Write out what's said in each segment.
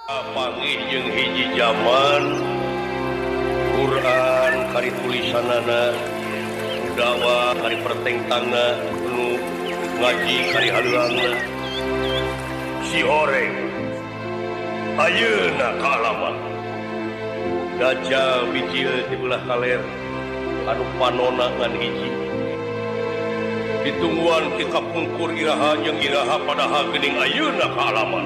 Panggih jeung hiji zaman Quran kari tulisanana dawa kari pertengtangna nu ngaji kari haluangna si horeng ayeuna kaalaman gajah bijil di belah kaler anu panona ngan hiji ditungguan ti kapungkur iraha jeung iraha padahal geuning ayeuna kaalaman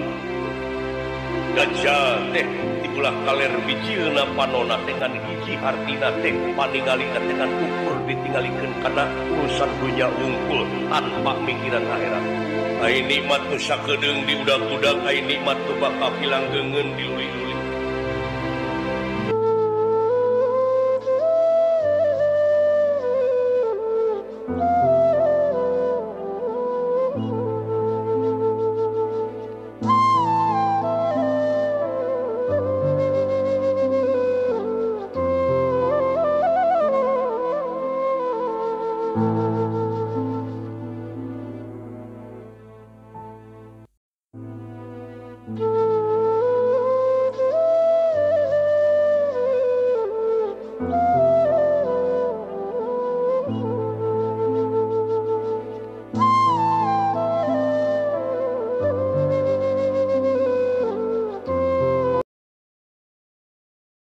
gajah teh di belah kaler bijilna panona teh ngan hiji hartina teh paningalina teh ngan ukur ditinggalikeun kana urusan dunya wungkul tanpa mikiran akhirat. Ai nikmat nu sakedeung diudag-udag, ai nikmat nu bakal pilanggeungeun diluli-luli.